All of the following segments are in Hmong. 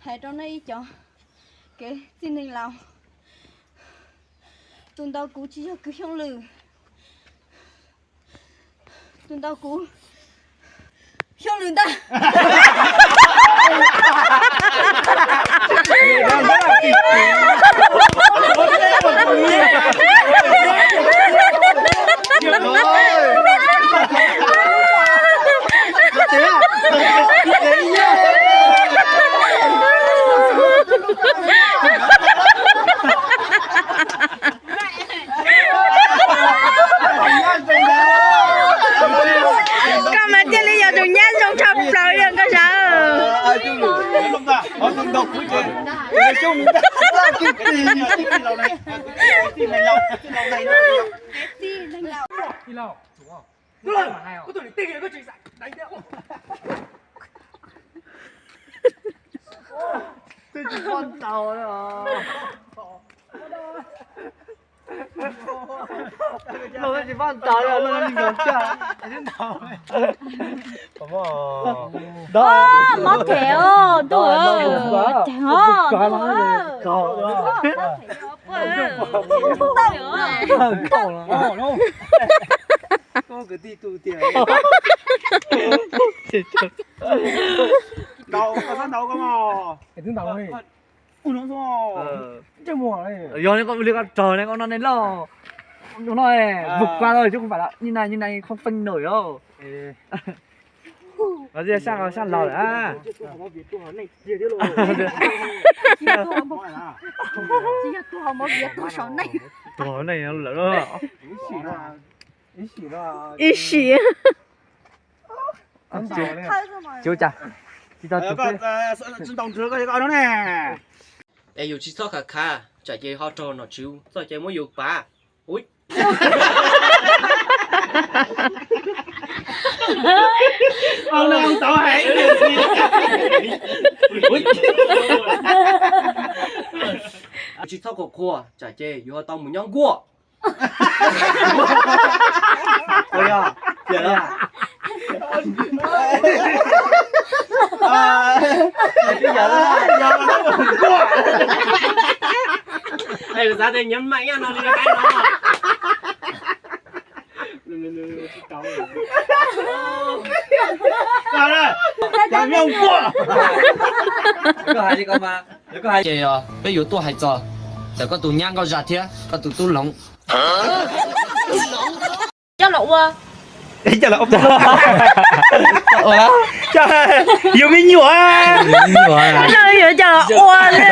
Hais rau nej ib cov kev txij neeg laus, tus ntaus kuv tsis yog kwv Xyooj Lwm, tus ntaus kuv Xyooj Lwm ntag. Koj mas thiaj li yog tus nyab zoo tshaj plaws li koj sawv. Twb tsis pom ntaus li os. Los twb tsis pom ntaus li os, los li nkaus caj. Mob them os ntuj, ntuj. Koj kwv tij tu tiag. Ntaus, koj txhob ntaus koj mog. Twb ntaus li. Yog li koj raug ne, koj no nej loj, no vượt qua rồi chứ không phải là như này, như này không phanh nổi đâu. Nó sẽ sang, sang lầu đã. Tua này lỡ đó. Ib sim. Chiếu chà. Tsis tau, tsis tau nrhiav koj no ne. Es yus tsis txhob khav khav, tsam ces ho raug nom tswv txoj cai muab yus pav. Ui. Tsis txhob qhuas qhuas, tsam ces yus ho tau mus nyob nkuaj. Xav tias nyiam meem no li qaib no. Ces peb yuav tuaj hais txog ntawm koj tus nyab Nkauj Zaj thiab koj tus tub Loov. Coj los ua. Yus me nyuam. Yuav coj los ua li.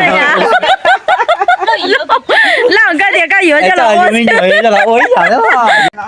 Laj koj tias koj yuav coj los ua. Yus me nyuam coj los ua ib yam.